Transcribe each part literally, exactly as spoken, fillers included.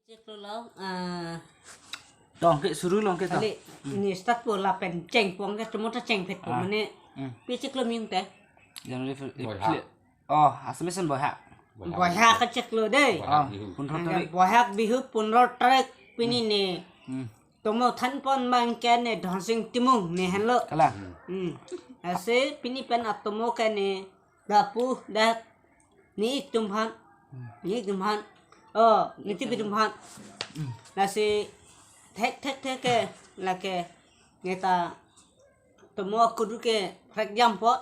Chiklo lo, ah, Tong ke suru long ke tong. Kali, ini start po lapen cheng pong ke, cuma ta cheng phet po, Ah. mane Hmm. pi chiklo min te. January, Feb-, Boihak. April. Oh, Assamese an Boihak. Boihak. Boihak ke chiklo dei. Boihak Oh, Bihu. Pundro Angke tarik. Boihak Bihu pundro tarik pini ne. Hmm. Tomo thanpon abang ke ne Dhonsing Timung ne henlo. Kalang. Hmm. Lasi pini pen atomo ke ne lapu dak ni ik tum phan. Ni ik tum phan. Oh, ni tipi tum phan. Lasi thek thek thek ke lake neta tomo kudu ke prek jam po.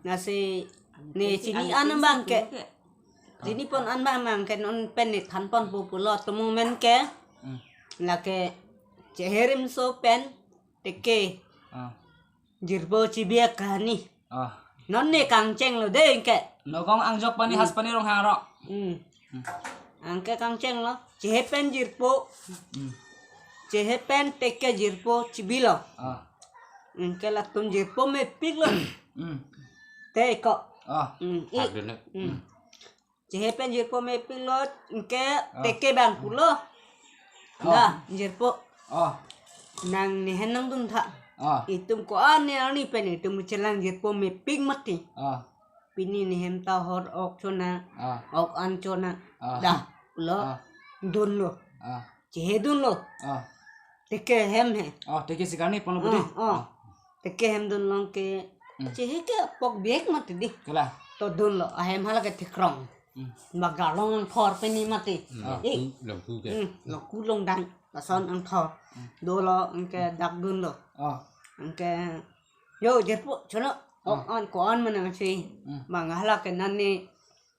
Lasi ne chini an abang ke. Chini pon an abang abang ke non pen ne thanpon po pulo tomo men ke. Hmm. Lake Chehe Rimso pen teke. Ah. Jirpo chibi akahani. Ah. Non ne kangcheng lo dei ke. Nokong angjok pani Hmm. has pani Ronghang ro. Hmm. Hmm. Angke kangcheng lo. Chehe pen jirpo. Hmm. Chehe pen teke jirpo chibi lo. Ah. Angke latum jirpo mepik lo. Hmm. Te ko. Ah. Hmm. I. Hak dene. Hmm. Hmm. Chehe pen jirpo mepik lo, angke Ah. teke abang pulo. Ah. Dah, jirpo. Ah. Nang ne hem nangdun tha. Ah. Itum ko-an ne arni pen itum chelang jirpo mepik mati. Ah. Pini ne hem ta hor ok chona. Ah. Ok an chona. Ah. Dah, pulo. Ah. Dunlo. Ah. Chehe dunlo. Ah. Teke hem he. Oh, teke si karne ponlo budi. Oh, oh. Ah. Teke hem dunlo ke. Hmm. Chehe ke pok biek mati dei. Kalang. To dunlo. Ahem hala ke thekrong. Hmm. Bang garlong angthor pini mati. Hmm. Ah. Eh. Longku, longku ke. Hmm. Longku longdang. Lason angthor. Hmm. Dolo angke dak dunlo. Ah. Angke yo jirpo chono. Oh, Ah. an ko-an manang si. Hmm. Bang hala ke nani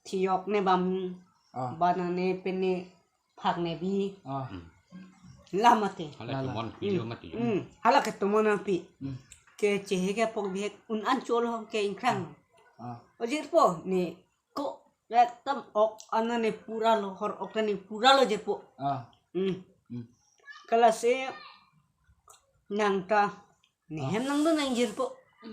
thiyok ne bam. Ah. Bana ne pini phak ne bi. Ah. Hmm. La mati. Hala Lala. Tomon pi lo mati. Hmm. Hala ke tomon pi. Hmm. Ke chehe ke pok biek un an cholo ke ingkrang. Ah. O jirpo ne ko ekdom ok an ne pura lo, hor ok ne pura lo jirpo. Ah. Hmm. Hmm. Kalasi nang ta ne Ah. hem nangdun nang jirpo.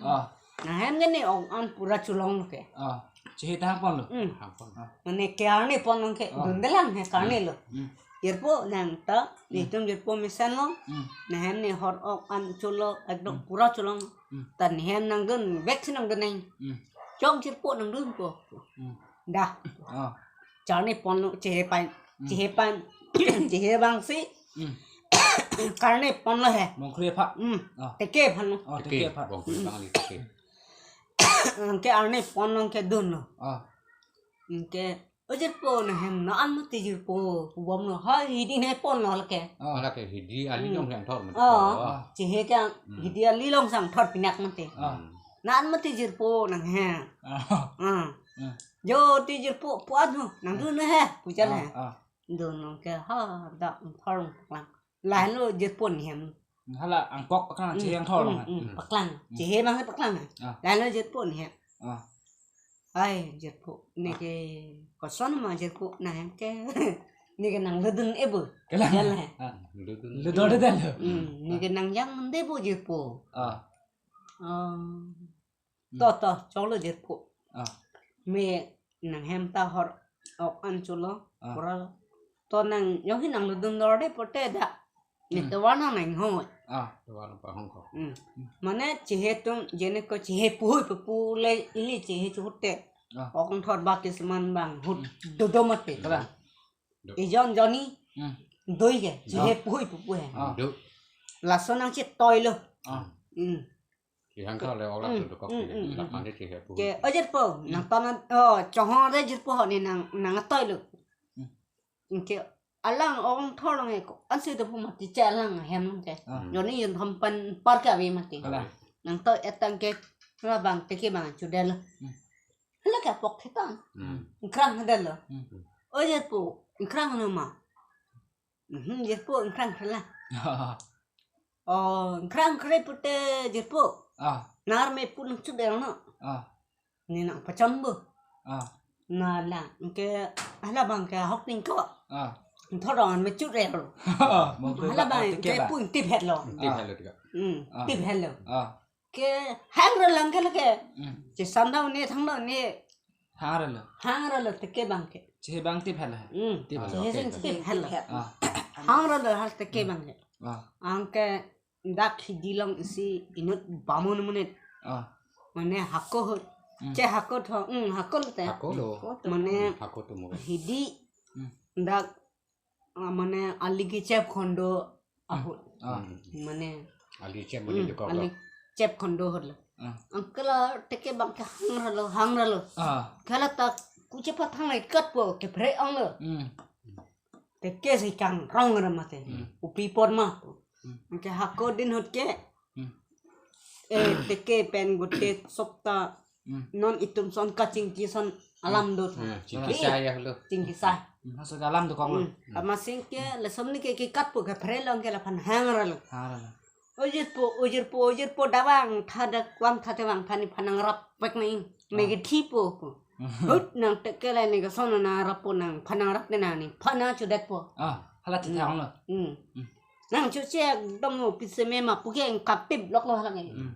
Ah. Nang hem ke ne ok an pura cholong lo ke. Ah. Chehe ta hang ponlo. Hmm. Hang pon. Ah. Mane ke arni pon nang ke Ah. dundelang he karne lo. Hmm. Jirpo nang ta, Hmm. nitum jirpo mesen lo. Hmm. Nang hem ne hor ok an cholo, ekdom Hmm. pura cholong. Hmm. Ta ne hem nangdun, bek si nangdun nang. Hmm. Chok jirpo nangdun po. Hmm. Dah. Ah. Charni ponlo, chehe pan, Hmm. chehe pan, chehe abang si. Hmm. Karne ponlo he. Mongkri pha. Hmm. Ah. Teke phan lo. Oh, Teke, teke pha. Bongkri bang ali teke. Angke arni ponlo angke dunlo. Ah. Angke, o jirpo nang hem na an mati jirpo. Bom lo. Ha, hidi ne ponlo lake. Ah. Hala ke hidi ali Hmm. long sang thor mati. Oh. Ah. Chehe ke Hmm. hidi ali long sang thor pinak mati. Ah. Hmm. Na an mati jirpo nang he. Ah. Ah. Hmm. Jo ti jirpo puan ho, nangdun he, pujan he. Ah, ah. Dunlo ke ha, dak thor lang. Lahenlo jirpo ne hem. Hala angkok paklang Hmm, chehe angthor hmm, lang. Hmm, hmm. Paklang. Hmm. Chehe abang paklang. Ah. Lahenlo jirpo ne hem. Ah. Ai, jirpo. Ne Ah. ke koson ma jirpo nang hem ke. Ne ke nangludun ebo. Kalang. Jal he. Ah. Ludun. Ludun de lo. Hmm, ne ke nangjang mande bo jirpo. Ah. Oh. Hmm. To, to, choklo jirpo. Ah. Me nang hem ta hor ok an cholo, Ah. pura lo. To nang yong hi nangludun dor de pote dak. Ne Hmm. tovar nang nang hoi. Ah. Tovar nang pahong ko. Hmm. Mane chehe atum, jene ko chehe puhui pupu le ili chehe chute. Ah. Ok angthor ba kisman bang hut Hmm. dodo mati. Kalang. Do. Ijon joni Hmm. doi ke, Do. chehe puhui pupu he. Ah. Do. Laso nang chetoilo. Ah. Hmm. Chehe angthor le ola Hmm, tu dokok hmm, ke. Hmm, hmm, Lapan hmm. de chehe pu. Ke, o jirpo, Hmm. nang tana, oh, chonghong re jirpo ho ne nang, nang atoilo. Hmm. Ke, alang ok angthor long eko, ansi dopo mati che alang hem ke. Ah. Hmm. Joni yin thom pen par ke ave mati. Kalang. Nang to etang ke, la bang teke bang chudel. Hmm. Hala ke pok thetan. Hmm. Ingkrang hadel lo. Hmm. O jirpo, ingkrang no ma. Mhm, jirpo ingkrang khala. Oh, ingkrang khala pute jirpo. Ah. Nar me pun chudel no. Ah. Ne nang pacham bo. Ah. Na la, ke hala bang ke hok ning ko. Ah. Thorong me chudel. Ah, mo ke Hala ba, bang ah, teke ke ba. Pun tip het lo. Tip Ah. het lo tiga. Hmm, Ah. tip het lo. Ah. Ke hang ro lang ke lake. Hmm. Che sandau ne thang lo ne. Hangralo. Hangralo teke abang ke. Chehe abang tip hal hai. Hmm. Tip hal. Chehe sing tip hal. Ah. Hangralo hal teke abang ke. Ah. Anke dak hidi along isi inut bamun monit. Ah. Mane hako ahut. Hmm. Che hako tho. Hmm, hako lo te. Hako lo. Mane hako tu mo. Hidi. Hmm. Dak ah, mane ali kechep khondo ahut. Ah. Hmm. Mane ali chep mane hmm, dukok ali lo. Chep khondo ahut lo. Ah. Anke la teke abang ke hangralo, hangralo. Ah. Kala ta kuche pathang lai katpo kephere ong lo. Hmm. Teke si kangrong ra mate. Hmm. Upi apor ma. Hmm. Anke hako din ahut ke. Hmm. Eh, teke pen gute sokta. Hmm. Non itum ason kachingki ason alam do tha. Hmm, chingki sai ya lo. Chingki sai. Hmm, halaso ke alam dokok lo. Hmm. Amatsi ke lason ne ke ke katpo kephere along ke laphan hangralo. Hangralo. Ojirpo, ojirpo, ojirpo dak vangtha dak vangtha te vangtha nephan nangrap vek nang. Ah. Ne ke thipo. Hmm. Hut nang teke le ne ke son nangrappo nangphan nangrap ne nang nephan nangchodetpo. Ah, hala chethan lo. Hmm. Hmm. Nangchoche ekdom lo pise me ma pu ke kaptip lok lo hala nge. Hmm.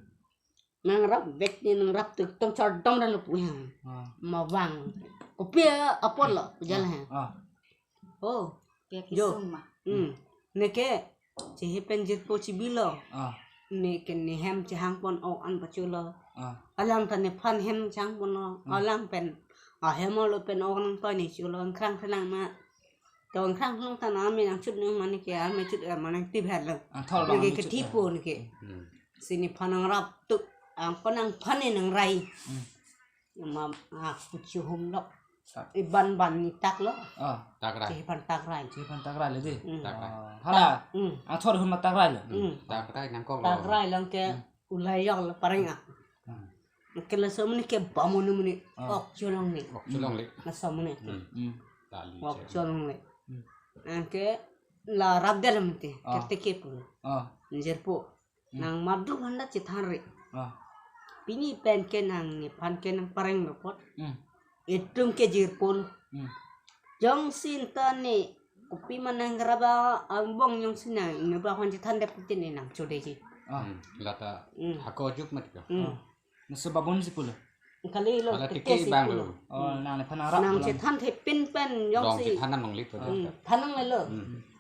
Nangrap vek ne nangrap tuk tong chardom ra lo pu ya. Ah. Ma vang. Kopi apor lo jal hai. Ah. Oh. Pia jo. Kesung ma. Hmm. Ne ke chehe pen jirpo chibi lo. Ah. Ne ke ne hem chehang pon ok an pacho lo. Ah. Alang ta nephan hem chehang pon lo. Hmm. Alang pen ahem lo pen ok nangtoi ne cho lo angkrang khenang ma. To angkrang khenang ta na me nangchut ne mane ke ame chut eh, mane tip hal lo. Angthor ne ke kethipo ne ke. Hmm. Si nephan nangrap tuk. Angko nangphan ne nangrai. Hmm. Ma ah kuchuhum lok. Tak. Iban ban ne tak lo. Ah. Takrai. Chehe aphan takrai. Chehe aphan takrai lo di. Hmm. Takrai. Ah, hala. Hmm. Angthor ahut ma takrai lo. Hmm. Takrai nangkok lo. Takrai along ke hmm, ulai yok lo pareng ah. Hmm. Ke laso mene ke bamun mene. Ah. Ok cholongle. Ok cholongle. Laso mene. Hmm. Hmm. Tali ok cholongle. Hmm. Anke la rap der mete. Ah. Kerte ke pu. Ah. Jirpo. Hmm. Nang madu handa chethan re. Ah. Pini pen ke nang nephan ke nangpareng lo apot. Hmm. Itum ke jirpo lo. Hmm. Jongsi ta ne kopi ma nangrap angbong jongsi nang ne ba hon chethan det pute ne nangchodeji. Ah. Hmm. Lata hmm, hako juk mat ka. Hmm. Ah. Laso bamun si pulo. Kali lo hala teke teke si bang pulo. Lo. Oh, nang nephan nangrap nang pulo. Chethan thepin pen jongsi. Rong chethan nang longle pu. Hmm. Than nangle lo. Hmm.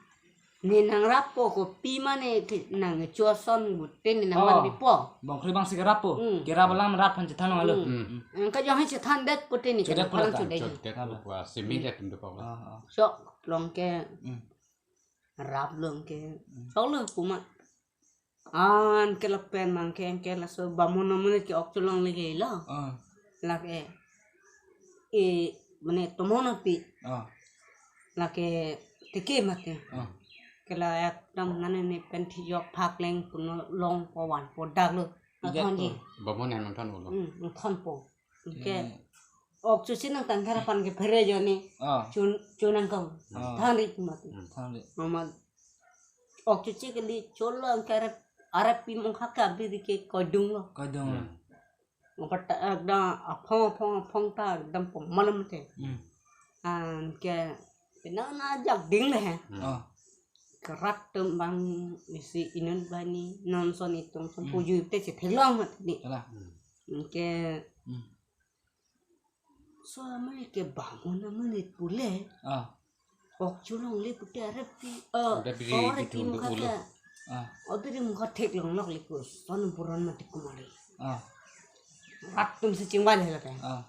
Ne nangrappo kopi ma ne ke nang choson gute ne nang oh, man bipo. Bongkri bang si kerappo. Hmm. Kerap alam rat aphan chethan lo. Hmm. Hmm. Angka jong hai chethan det pute ne chodet ke pula nang ta. Chodet. Chodet pula simi det tum dokok lo. Ah, ah. Sok along ke hmm, rap along ke. Hmm. Sok lo kuma. Anke lapen abang ke anke laso bamun amonit ke ok cholongle lo. Ah. Lake e mane tomon api. Ah. Lake teke mate. Ah. Ke la ekdom nane ne pen thijok phak leng puno longpo vanpo dak lo. Dak nangthon ji. Bamun nangthon lo. Hmm, nangthonpo. Ke hmm, ok choche nangthan thar aphan kephere jo ne. Ah. Chun chun nangkong. Ah. Than ri mati. Hmm. Than ri. Mama ok choche kali cholo angke arep arep pi mongkha ke abiri ke koidung lo. Koidung lo. Hmm. Mongkha ta ekdom aphong aphong aphong ta ekdom pom malam te. Hmm. Anke pina na jak ding le he. Hmm. Oh. Kerat tum abang isi inut banghini non son itum son hmm, puju te si thelong mat ni. Salah. Hmm. Anke hmm. So amari ke bamun amonit pule. Ah. Ok cholongle pute arep pi. Eh, arep pi, arep pi pi mukha ule. Ke. Ah. Arep pi mukha theklong lok le ko. Son puron mati kumari. Ah. Rat atum si chingvai le lake. Ah.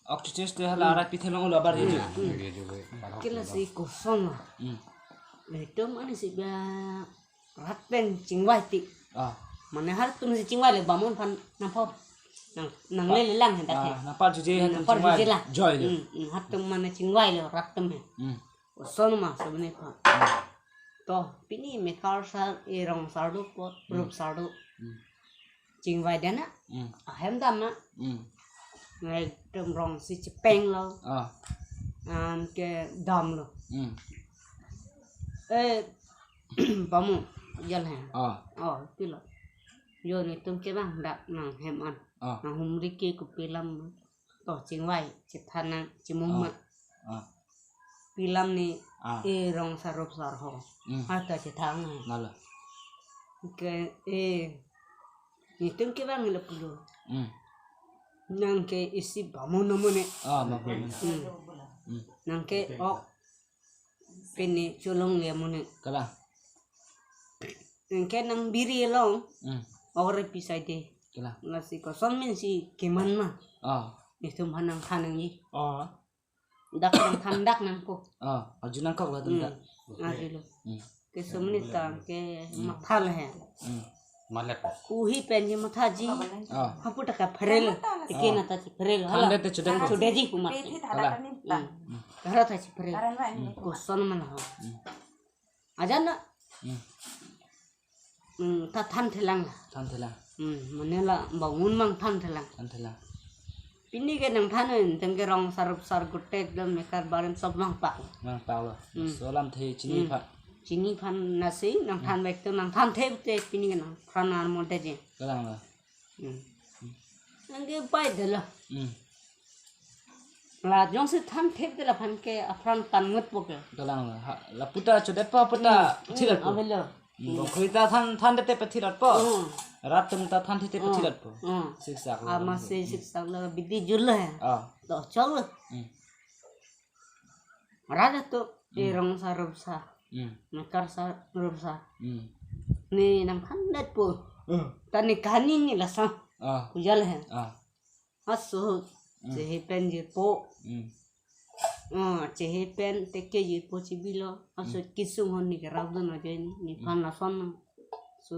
Ok choche te hala hmm, arep pi thelong lo abar hmm, ye. Hmm. Ke la si koson. Hmm. Itum ani si ba rat pen chingvai ti. Ah. Mane rat atum si chingvai le bamun aphan nangpho. Nang nangle le lang hendak he. Ah, nangpar juje nang rat atum nangpar chingvai. Juje lang. Joy le. Hmm, hmm, rat atum mane chingvai le rat atum he. Hmm. Koson ma sabune aphan. Hmm. To pini mekar sar e rong sar do apot hmm, rup sar do. Hmm. Chingvai dana. Hmm. Ahem dam na. Hmm. Ngai tum rong si chepeng lo. Ah. Anke dam lo. Hmm. Eh, bamu, jal he. Ah. Oh, pilo. Jo netum kevang dak nanghem an. Ah. Nanghumri ke kopi alam. To chingvai, chethan nang, chimum ma. Ah. Ah. Pi alam ne, ah, e rong sar rup sar ho. Hmm. Hata chethan. Nala. Ke, eh, netum kevang lo pulo. Hmm. Nang ke isi bamun amonit. Ah, bamun. Hmm. Hmm. Nang ke ok pini cholong le amonit. Kalang. Nang ke nang biri along. Hmm. Ore pisai de. Kalang. Lasi koson men si keman ma. Ah. Itum hanang hanang ji. Ah. Dak nangthan dak nangpo. Ah, arju nangkok lo Hmm. tentang. Arju lo. Hmm. Ke sumni ta ke Hmm. matha le he. Hmm. Malet. Kuhi pen ji matha ji. Ah. Hapu ta kaphere lo. Tiki Ah. na ta chiphere lo. Than Hala. de te chode ko. Chode ji kumat. Hala. Hmm. Kara ta chiphere. Hmm. Koson man ho. Hmm. Ajan na. Hmm. Hmm, ta than thelang la. Than thelang. Hmm, mane la bamun mang than thelang. Than thelang. Pini ke nangthan en, teng ke rong sarap sar gotek dam mekar barim sob mangpak. Mangpak lo. Hmm. So lamthe chini Hmm. phan. Chini phan nasi nangthan Hmm. bek tu nangthan the te pini ke nangthan armo te je. Kalang lo. Hmm. Nang ke pai de lo. Hmm. La jongsi than thep de laphan ke aphrang tan ngut po ke. Kalang lo. Ha, lapu ta chodet po, lapu ta Hmm. pathi rat po. Hmm, avelo. Hmm, bongkri ta than, than de te pathi rat po. Hmm. Rat atum ta than the te pathi Hmm. rat po. Hmm. Siksak lo. Ama se siksak lo bidi jul lo he. Ah. To chol lo. Hmm. Rat atum Hmm. erong sa rup sa. Hmm. Mekar sa rup sa. Hmm. Ne nangthan det po. Hmm. Ta ne kani ne laso. Ah. Kujal he. Ah. Aso Hmm. chehe pen jirpo. Hmm. Ah, chehe pen teke jirpo chibilo. Aso Hmm. kisung hon ne kerap dun ajoine. Ne Hmm. phan lason. So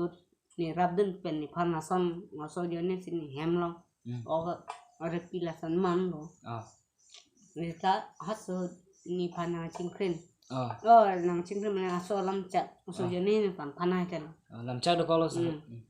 ne rap dun pen ne phan lason. Aso ajoine si ne hem lo. Hmm. O, ore pi lason man lo. Ah. Ne ta aso ne phan nangchingkrin. Ah. Oh, nangchingkrin mane aso lamchak. Aso Ah. ajoine ne phan phan hai tel. Ah, lamchak dokok lo so. Hmm. Hmm.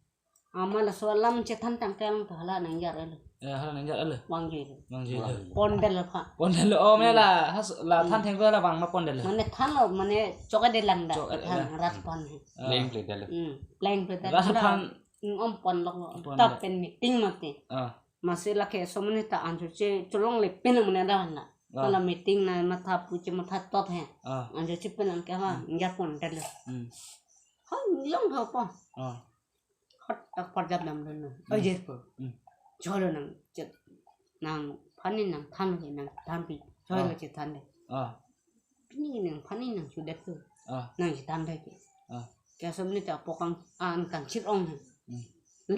Ama laso alam chethan tangte along ta hala nangjar elo. Eh, hala nangjar elo. Vangji elo. Vangji elo. Pon det lo pha. Pon det lo. Oh, mane Hmm. la has la Hmm. than thenglo la vang ma pon det lo. Mane than lo, mane chok det lang da. Chok det Than lang. rat pon he. Ah. Pleng pleng det lo. Hmm. Pleng pleng det Rat lo. pon. Hmm, om pon lok lo. Pon Ta det. pen meeting mati. Ah. Masi lake somoni ta anchot che cholong le pen mane da na. Ah. Hala meeting na matha pu che matha tot he. Ah. Anchot che pen ang ke ha, Hmm. njar pon det lo. Hmm. Ha, long tho pon. Ah. Hot tak parjap dam dun. Hmm. Ojer po. Hmm. Cholo nang chet. Nangphan ne nangthan ke nangthan pi. Cholo Ah. chethan de. Ah. Pini nangphan ne nangchodet po. Ah. Nangchethan de ke. Ah. Ke somni ta apok ang, an kangchir ong he. Hmm.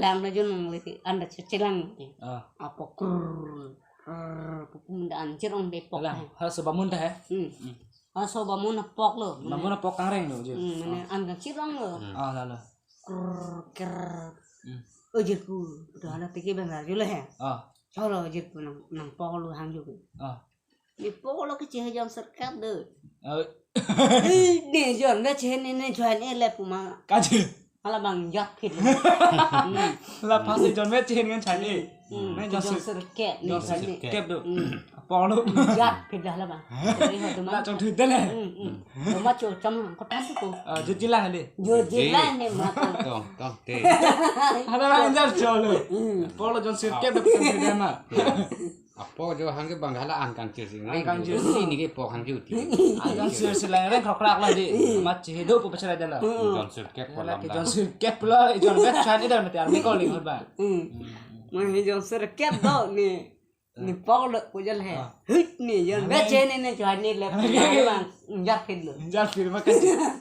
Lang na jun nang le ke an da che chelang ke. Ah. Apok krrr, krrr, pupum da an chir ong de apok Lang, he. Hala so bamun ta he. Hmm. Hmm. Aso bamun apok lo. Bamun apok kangreng lo je. Hmm, mane Ah. an kangchir ong lo. Hmm. Ah, la lo. Krrr, krrr. Hmm. Ojer pu, to hala teke bang arju le he. Ah. Cholo ojer pu nang, nangpok lo hangjo ke. Ah. Ne pok lo ke chehe jon sirkep do. Ah. Eh, ne jon le chehe ne ne join e le pu ma. Kaje. Hala bang jat phit. Hmm. Laphan si jon me chehe ngan chai e. Hmm. Ne jon Jon sir-, sirkep, ne jon jon sir- sirkep do. Hmm. Apok lo. Jat phit hala bang. Ri ho tu ma. La chong thui de le. Hmm, hmm. Lo ma cho chom ko tan ko. Ah, jo jilang le. Jo jilang ne ma ko. Tong, tong, te. Hala bang jar cholo. Hmm. Apok lo jon sirkep do kan de ma. Apok jo hang ke bang hala an kangchir si. An kangchir. Ini ke apok hangjo ti. An kangchir si lang reng krok krak lo di. Ma chehe do pu pachara jala. Hmm. Jon sirkep Hala pulo ke ma. Jon sirkep lo, jon bet chan idar mati army calling hot ba. Hmm. Hmm. Mane jon sirkep do ne. Ne pok lo pu jal he. Ah. Hit ne jon Hala bet ke- chehe ne ne chan ne le. Hala ke- Bang, jar phit lo. Jar phit ma kan.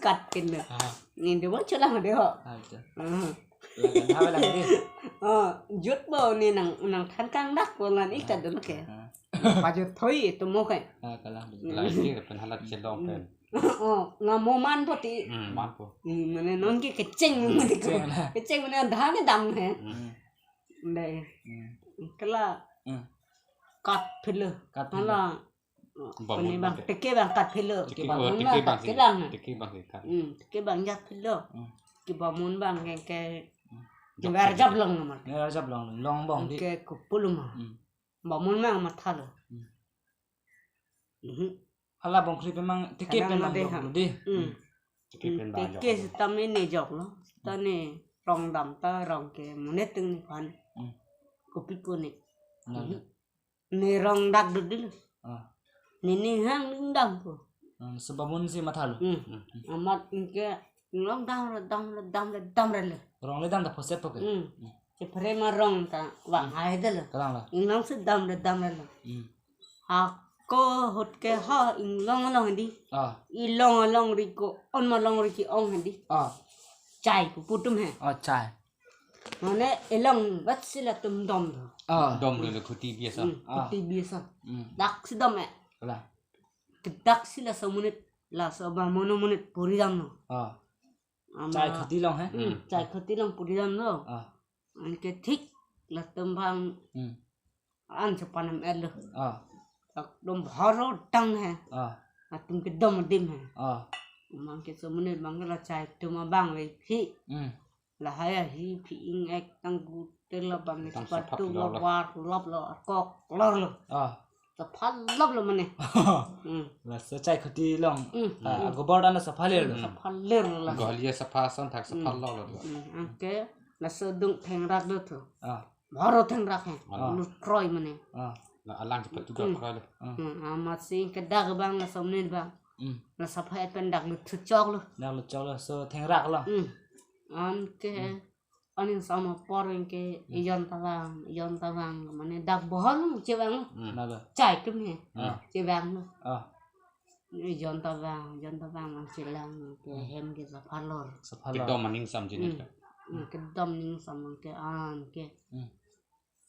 Kat phit lo. Ah. Ne de bang cholang de ho. Ah, betul. Hmm. Lagan haba lang di. Oh, jut bo ne nang, nangthan kangdak po lan ik ta dun ke. Ah. Pajut thoi tu mo ke. Ah, kalang di. Hmm. Lai ke pen hala chelong pen. Oh, nga mo man po ti. Hmm, man po. Hmm, mane non ke kecheng mo ti ko. Kecheng na. Kecheng mane dha ne dam he. Hmm. Dei. Hmm. Kala. Hmm. Kat phit lo. Kat phit lo. Hala. Bamun Kone bang bang ke. Teke bang kat phit lo. Teke, Teke oh, bamun teke bang bang kat ke. Phit lang. Teke bang ke kat. Hmm, teke bang jat phit lo. Hmm. Ke bamun bang ke, ke Hmm. Jok ngar phit jap lo. Long naman. Ngar jap long, long bang di. Ke kupul mo. Hmm. Bamun mang matha lo. Hmm. Mhm. Hala bongkri pen mang teke Hala pen mang mang de jok ha. Lo di. Hmm. Hmm. Teke Hmm, pen bang jok teke lo. Sitame ne jok lo. Sita ne rong dam ta rong ke monit teng ne phan. Hmm. Kopi ko ne. Nah, Mhm. nah. Ne rong dak dudil. Ah. Ne ne hang ning dam ko. Hmm, so bamun si matha lo. Hmm. Hmm. Amat inke rong dam ra, dam ra, dam ra, dam ra le. Rong le dam ta phoset po ke. Hmm. Hmm. Ephraim arong ta vang hai dolo. Kalang lo. Inglong si damre damre lo. Hmm. Ako ahut ke ha inglong along di. Ah. Ilong along ri ko-on ma long ri ke-ong di. Ah. Chai pu pu atum he. Ah, chai. Mane ilong vat si latum dom tho. Ah. Dom lo lo khuti biasa. Hmm, ah, khuti biasa. Hmm. Dak si dom e. Kalang. Kedak si laso amonit, laso abang mono amonit puri damlo. Ah. Ama chai khuti along he? Hmm, chai khuti along puri damlo. Ah. Anke thik latum abang, hmm, an chepanam etlo. Ah. Latum bharo tang he. Ah. Latum kedam adim he. Ah. Abang ke so amonit abang ke la chai atum abang le phi. Hmm. Lahai ahi phi ing ek tang gu tel abang tang sepatu saphat lo lo, lo. War lop lo, akok lor lo. Ah. Saphat lop lo mane. Hmm. Laso chai khuti along. Hmm. Ah, hmm, agobor dan saphat ler lo. Hmm. Saphat ler lo la. Golia saphat, ason thak saphat, hmm, lo lo. Hmm. Anke laso adung thengrak do tho. Ah. Bharo thengrak he. Ah. Lut kroi mane. Ah. La alang sepatu, hmm, dak kroi lo. Ah. Hmm. Amatsi kedak abang laso amonit abang. Hmm. La saphat pen dak lut thu chok lo. Dak lut chok lo, so thengrak lo. Hmm. Anke, hmm, aning sama apor anke, hmm, ejon ta vang, ejon ta vang, mane dak bohon chevang. Hmm. Nalo. Chai atum he. Ah. Chevang lo. Ah. Ejon ta vang, ejon ta vang, vang chelang, ke, hmm, hem ke saphat lor. Saphat lor. Kedam aning sam jini, hmm, ka. Hmm, kedam aning sam ke anke. Hmm.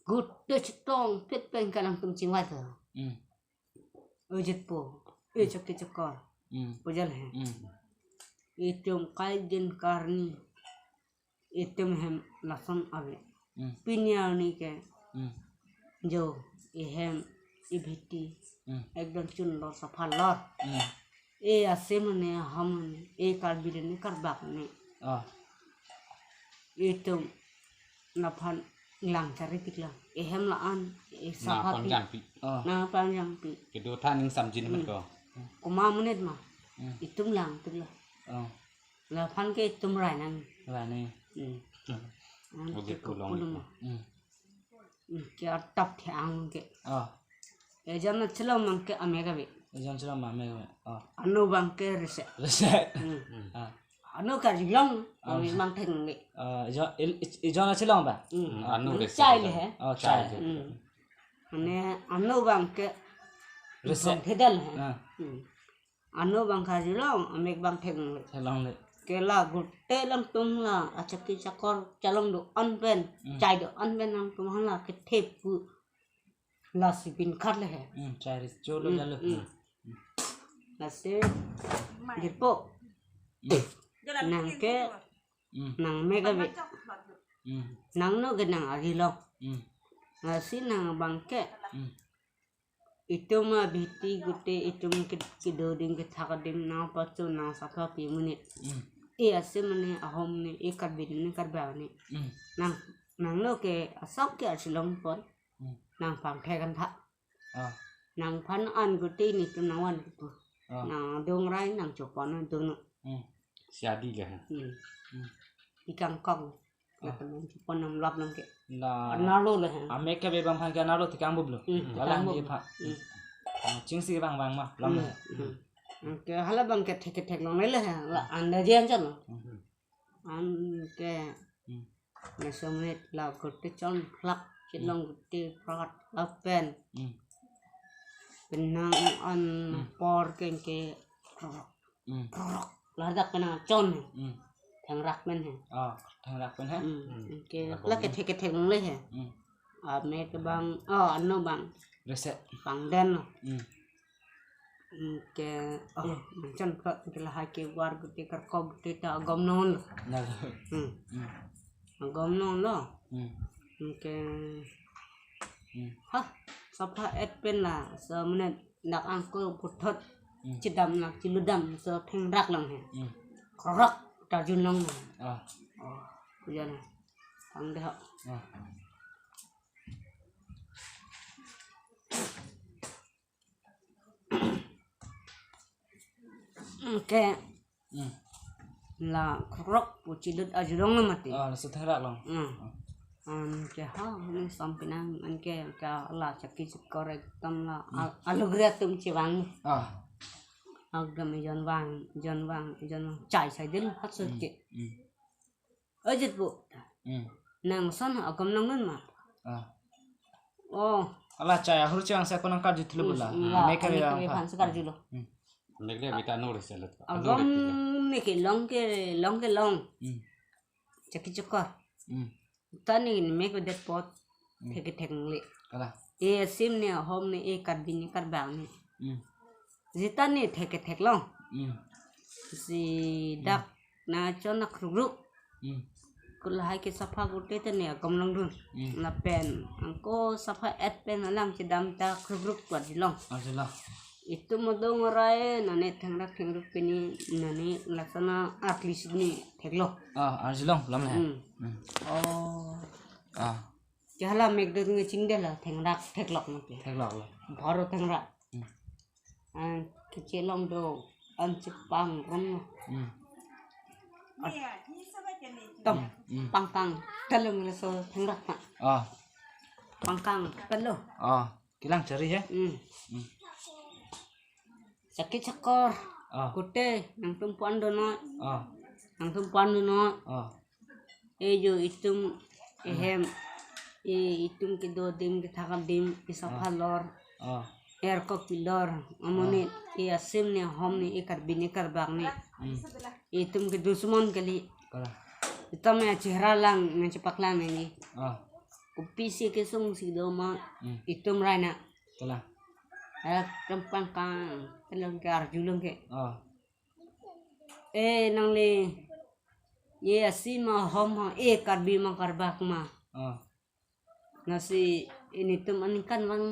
Gute chetong pet pen ke alangtum chingvai tho. Hmm. Ojit po, e chok ke chokor. Hmm. Pujal he. Hmm. Itum kai din karni. Itum hem lason ave. Hmm. Pini arni ke. Hmm. Jo, ehem, ebhiti. Hmm. Ekdom chun lor saphat lor. Hmm. E ase mane ham mane, e Karbi ne karbak ne. Ah. Itum laphan lang chari tik lang. Ehem la-an, e sapha pi. Nangpangjang pi. Ah. Nangpangjang pi. Kedo tha aning sam jini, hmm, mat ko. Komat amonit ma. Hmm. Itum lang tik lang. Ah. Laphan ke itum rai nang. Rai nang. Hmm. Hmm. An oke, ke pulang. Kupulum. Hmm. Hmm, ke atap the-ang ke. Ah. Ejon achelong abang ke amek ave. Ejon achelong abang amek ave. Ah. Ano abang ke rese. Rese. Hmm. Ah. Ano karjulong, ah, amek abang theng le. Ah, ejon, el-, ej-, ejon achelong abang? Hmm. Hmm, ano rese. Chai le he. Oh, chai. Chai. Hmm. Mane ano abang ke rese. Thedel he. Ah. Hmm. Ano abang karjulong, amek abang theng le. Theklong le. Ke la gute alangtum la, achaki chakor chalong do-an pen, hmm, chai do-an pen alangtum hala kethe pu. Lasi pinkhat le he. Hmm, chai ri cholo, hmm, jalo. Hmm. Hmm. Lasi, jirpo. Hmm. Nang ke, hmm, nang amek ave. Hmm. Nangno ke nang arjulong. Hmm. Lasi nang abang ke. Hmm. Itum abhiti gute itum ke-, kedo adim kethak adim nangpacho nang sapha pi amonit. Hmm. E ase mane ahom ne, e Karbi ne, Karbi ne. Hmm. Nang, nangno ke asap ke arjulong pon. Hmm. Nang pangthek an tha. Ah. Nangphan an gute netum nangvan kepu. Ah. Nang adung rai nang chopon an dono. Hmm. Siadi le ha. Hmm. Hmm. Ikang kong. Ah. Latum nang chopon nang lap nang ke. La. Anarlo le ha. Amek ke abang aphan ke anarlo thekang bublo. Hmm, kalang thekang di bublo. Aphan. Hmm. Ah, chingsi abang abang ma, long le. Hmm. Hmm. Anke hala abang ke thek thek long le ha. La anda dia chon. Hmm. Anke. Hmm. Laso amonit la gute chon phlak, hmm, chelong gute prat lapen. Hmm. Penang an, hmm, apor ke anke krok, hmm, krok. Ladak penang chon he. Hmm. Thengrak pen he. Oh, thengrak pen he? Hmm. Hmm. Anke la kethe kethe long le he. Hmm. Amek abang, oh, ano abang. Rese. Pangden lo. Hmm. Anke, oh, hmm, mangchan ko, anke lahai ke war gute karkok gute ta agom non lo. Nalo. Hmm. Hmm. Agom non lo. Hmm. Anke, hmm, ha, sapha et pen laso amonit dak angko puthot, hmm, chedam nang cheludam laso thengrak along he. Hmm. Krok ta junlong nang. Ah. Oh, kujan. Pangde ho. Ah. Anke, hmm, la krok pu chelut arjulong lo mati. Ah, laso thengrak along. Hmm. Ah. Anke ha, aning sam penang, anke, anke la chaki chakor ekdom la, hmm, a-, alugre atum chevang. Ah. Ekdom ejon vang, ejon vang, ejon vang. Chai chai dil hat so, hmm, ke. Hmm. Ojit po. Hmm. Nang son agom nang nun ma. Ah. Oh. Ala chai ahur chang sa konang karju thulu Hmm, bula. hmm, Mek kali ame yang kali apa? Aphan sekarju lo. Hmm. Mek le bita nur selet. Agom ne ke long ke long ke long. Hmm. Chaki chokor. Hmm. Tani ne mek det pot. Hmm. Thek thek le. Kala. E asim ne ahom ne e Karbi ne Karbak ne. Hmm. Seta ne thek thek long. Hmm. Si dak na chon na krukruk. Hmm. Kulahai ke sapha gute te ne agom longdun. Hmm. Lapen angko sapha et pen alang chedam ta krukruk tuat jilong. Arjulong. Itum adong rai nane thengrak thengruk pini nane laksana artlis ni theklo. Ah, arjulong lam le. Hmm. Hmm. Oh. Ah. Jahala mek dun nge chingdela thengrak theklok mati. Theklok lo. Bharo thengrak. Hmm. An kechelong do, an chepang rom. Hmm. Tom, Hmm. Pangkang telung laso thengrak ma. Ah. Pangkang telo. Ah. Kelang chari he? Hmm. Hmm. Chaki chokor. Ah. Kute, nangtum puan dono. Ah. Nangtum puan dono. Ah. Ejo itum ehem, e itum kedo adim, kethak adim, isapha lor, Ah. Er kopi lor, amonit, e asim ne ahom ne, e Karbi ne Karbak ne, Hmm. itum ke dusmon kali. Kala. Itum ya chehra lang, nangchepaklang nangji. Ah. Kopi si kesung si do ma, Hmm. itum rai na. Kala. Eh, kempang kang, telong ke arjulong ke. Ah. Eh, nangle, e asim ma ahom ma, e Karbi ma Karbak ma. Ah. Lasi ilitum aningkan vang,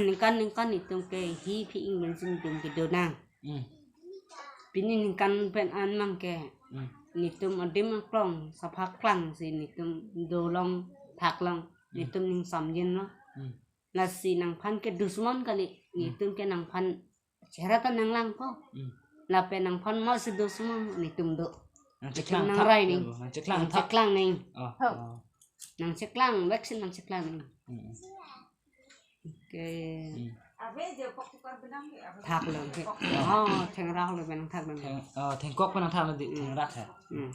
ningkan ningkan itum ke hi phi ing bensin itum kedo nang. Hmm. Pini ningkan pen an mang ke. Hmm. Ilitum adim aklong, sapha klang si ilitum dolong, thaklong, Hmm. ilitum ning samjin lo. Hmm. Lasi nangphan ke dusmon kali, Hmm. ilitum ke nangphan chehra ta nanglang ko. Hmm. Lapen nangphan ma si dusmon ilitum do. Nangcheklang Itum nang thak rai ya ning. Lo, nangcheklang thak. Nangcheklang ning. Oh, Thak. Oh. Nangcheklang, vaksin nangcheklang ning. Hmm. Oke. Hmm. Thak lo ke. Oh, thengrak lo pen thak lo. Theng, oh, thengkok pen thak lo di, Hmm. thengrak he. Hmm.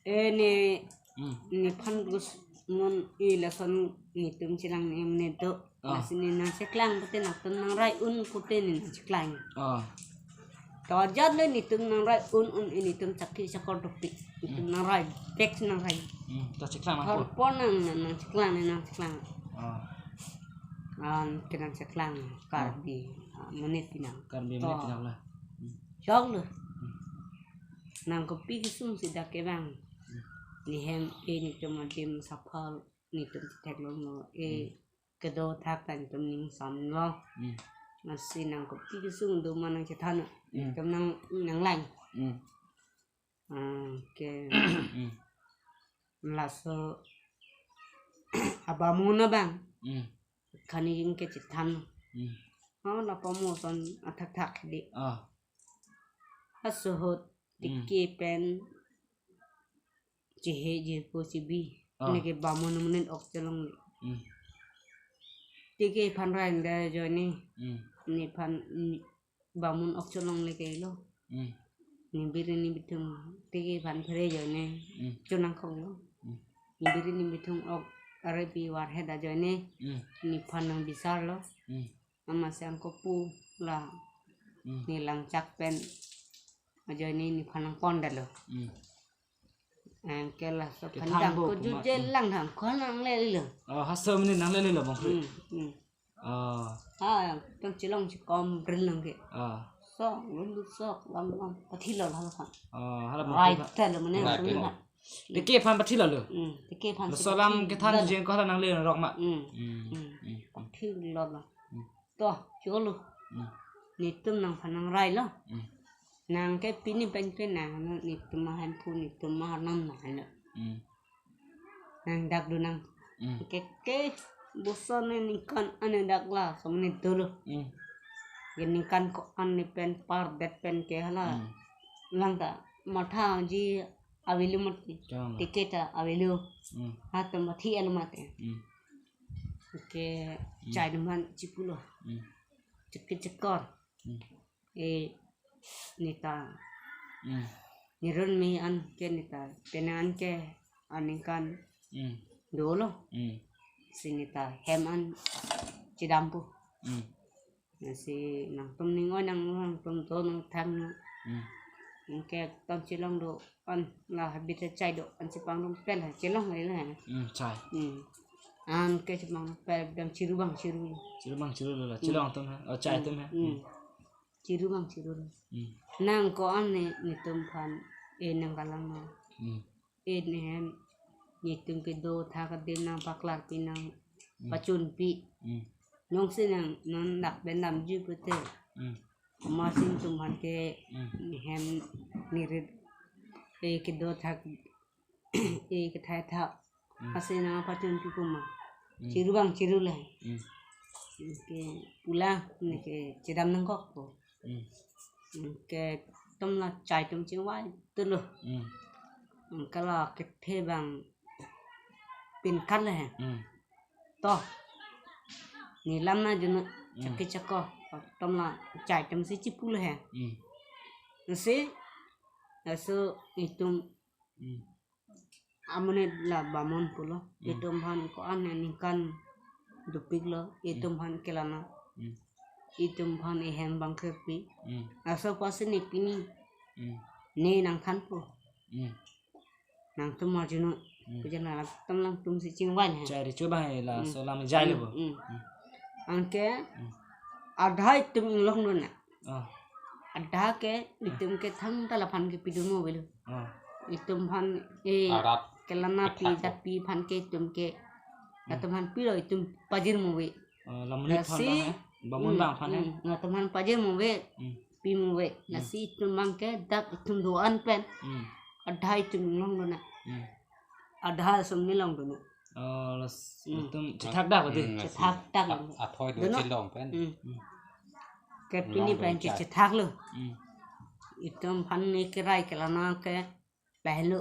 Eh, ne, Hmm. nephan gus mun e lason netum chelang ne mene to. Ah. Lasi ne nangcheklang pute nangtum nangrai un pute ne nangcheklang. Ah. To ajat le netum nangrai un un e netum chaki chakor dopi. Netum Hmm. nangrai, tek nangrai. Hmm. To cheklang nang Thor ko. Pon nang nang nangcheklang ne nangcheklang. Ah. An ke nangcheklang Karbi, ah, monit pinang. Karbi To. Monit pinang la. Hmm. Chok lo. Hmm. Nang kopi kesung si dak kevang. Hmm. Nehem e netum adim sapha netum theklong lo. E Hmm. kedo thak ta netum ning sam lo. Hmm. Lasi nang kopi kesung do ma nangchethan. Hmm. Netum nang, nanglang. Hmm. Ah, oke. Hmm. Laso abamun abang. Hmm. Kani ing kechethan. Hmm. Oh, lapu mo son athak thak di. Ah. Asohot Hmm. tiki pen chehe je po chebi. Ah. Neke bamun monit ok chelong. Hmm. Tiki phan rai nda joine. Hmm. Nephan ni bamun ok chelong le ke lo. Hmm. Ni biri ni bithung tiki phan phere joine. Hmm. Chonang kong lo. Hmm. Ni biri ni bithung ok arepi warhe da joine. Hmm. Nephan nang bisar lo. Hmm. Amatsi angko pu la. Hmm. Ne langchak pen ajoine nephan nangpon da lo. Hmm. Angke laso Ke khandang thang bo ko kuma, juje hmm. lang thang ko nangle lo. Oh, haso mene nangle lo bang. Hmm, hmm. Oh. Ha, tong chelong chekom bril nang ke. Oh. Sok, lun sok, lam lam. Pathi lo hala phan. Oh, hala bang. Rai tel mene. Rai tel. Tiki phan pathi lo lo. Hmm, tiki phan. Laso lam pathi kethan lo. Jeng ko hala nangle rok ma. Hmm. Hmm. Hmm. Hmm. Pathi lo lo. Hmm. To, cholo. Hmm. Netum nangphan nangrai lo. Hmm. Nang ke pini pen ke nang, netum ma han pu, netum ma nam na lo. Hmm. Nang dak do nang. Hmm. Ke ke boson ne ningkan ane dak laso mene dolo. Hmm. Ke ningkan ko-an ne pen par det pen ke hala. Hmm. Lang ta matha ji avelo mati. Chong. Tiki ta avelo. Hmm. Hatum pathi alo mati. Hmm. Ke Hmm. chai deman chipulo. Hmm. Chekit chekor. Hmm. E neta. Hmm. Nirun me an ke neta, penang an ke aningkan Hmm. dolo. Hmm. Si neta hem an chedampo. Hmm. Lasi nangtum ning oi nang nangtum do nangthang na. Hmm. Anke tong chelong do an la habit chai do an si pangrum pel ha chelong le ha. Hmm, chai. Hmm. Anke si pangrum pel dam chiru bang chiru. Chiru bang chiru lo la. Hmm. Chelong atum ha. Oh, chai Hmm. atum ha. Hmm. Hmm. Chiru bang chiru lo. Hmm. Nang ko-an ne netum aphan e nangkelang na. Hmm. E ne hem netum kedo thak adim nangpaklarpi nang Hmm. pachunpi. Hmm. Nong si nang non dak bendam ju pute. Hmm. Amatsi netum aphan ke Hmm. hem nirit e kedo thak e kethai thak. Hmm. Lasi nangpachunpi pu ma. Hmm. Chiru bang chiru le. Hmm. Ke pulang ne ke chedam nangkokpo. Hmm. Ke atum la chai atum chingvai tulo. Hmm. Ke la kethe bang pinkat le. Hmm. To. Ne lam na junu Hmm. chaki chako. Atum la chai atum si chipu le. Hmm. Si, laso itum Hmm. amonit la bamun pulo. Hmm. Itum aphan ko-an aningkan dopiklo. Hmm. Itum aphan kelana. Hmm. Itum aphan ehem bang kepi. Hmm. Laso apotsi ne pini. Hmm. Ne nangthanpo. Hmm. Nangtum arjuno. Hmm. Kujan la atum alangtum si chingvai le. Chai recho bang la Hmm. so lam jai le Hmm, bo. Hmm. Hmm. Anke Hmm. adha itum inglong do na. Ah. Adha ke itum ke thangta laphan ke pidun mo avelo. Ah. Itum aphan e Arat kelana pi kethak ko. Japi aphan ke itum ke. Hmm. Latum aphan pilo itum pajir mo ave. Ah, la monit aphan Lasi, bang he? Bamun hmm, bang aphan he? Hmm, latum aphan pajir mo ave. Hmm. Pi mo ave. Hmm. Lasi itum bang ke dak itum do-an pen. Hmm. Adha itum inglong do na. Hmm. Adha sum ne long do na. Oh, las Hmm. itum chethak dak ati. Hmm, Chethak dak. a-, athoi do Dono. Chelong pen. Hmm. Hmm. Ke pini Long do pen chai. Chethak lo. Hmm. Itum aphan ne kerai kelana ke pehlo.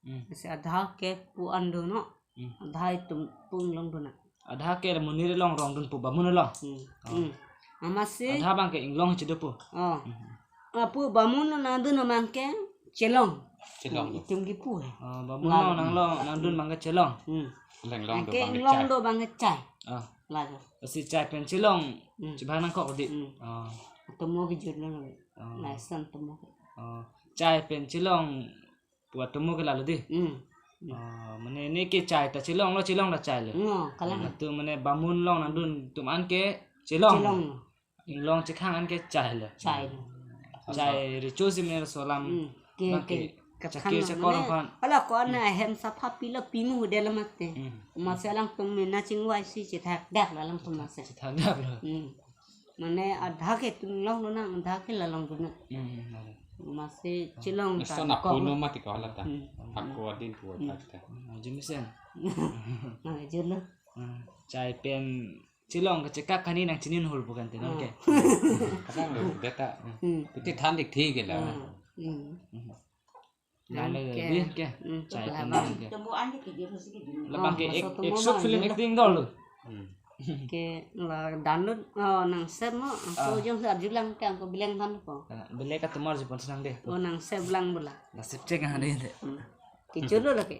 Hmm. Si adha ke pu an do no. Hmm. Adha itum pu inglong do na. Adha ke monit along rong dunpo bamun along. Hmm. Oh. Hmm. Amatsi Adha bang ke inglong chedopo. Oh. Hmm. Apu bamun nangdun abang ke chelong. Chelong Hmm, do. Itum kipu he. Oh, bamun Lalu. Along nanglo nangdun bang ke chelong. Hmm. Lenglong do Anke bang ke inglong chai. Do bang ke chai. Ah. Lalu. Si chai pen chelong Hmm. chibang nangkok di. Hmm. Ah. Atomo kejut lo. Ah. Lason atomo ke. Ah. Chai pen chelong pu atomo ke lalo di. Hmm. Hmm. Ah, mane ne ke chai ta chelong lo chelong ta chai lo. Ngo, kalang. Latum mane bamun along nangdun atum an ke chelong. Chelong. Inglong chekhang an ke chai lo. Chai lo. Chai recho si mane so lam Hmm. Ke, bang ke ke, chaki kekhang chakor mane, aphan. Hala ko-an Hmm. ahem sapha pilo pi mo de la mate. Hmm. Amatsi alangtum mena chingvai si chethak dak la alangtum amatsi. Chethak dak lo. Hmm. Mane adha ke itum inglong do na, adha ke la long do na. Hmm, hmm, hmm. Amatsi chelong Neso ta na kok puno lo. Mati ko hala ta. Hmm. Ako adin ko Hmm. ta ta. Hmm, jimisen. Ah, jolo. Hmm. Chai pen chelong kachekak kani nang chinin hul bukan te non Hmm. ke. Kadang lo data. Hmm. Piti than dik thi ke la. Hmm. Hmm. Hmm. Nang le Anke. Di ke. Hmm, Chai pen labang. Nang ke. Labang Oh, ke maso ek, tomo ek short ma film jolo. Acting dolo. Hmm. Ke la download oh nang save mo, Ah. Ako jong sa arjulang ke ako bileng than ko. Ah, bilek atum arjupon senang de. Oh nang save lang bola. La save chek ha de. Hmm. Ke jolo lake.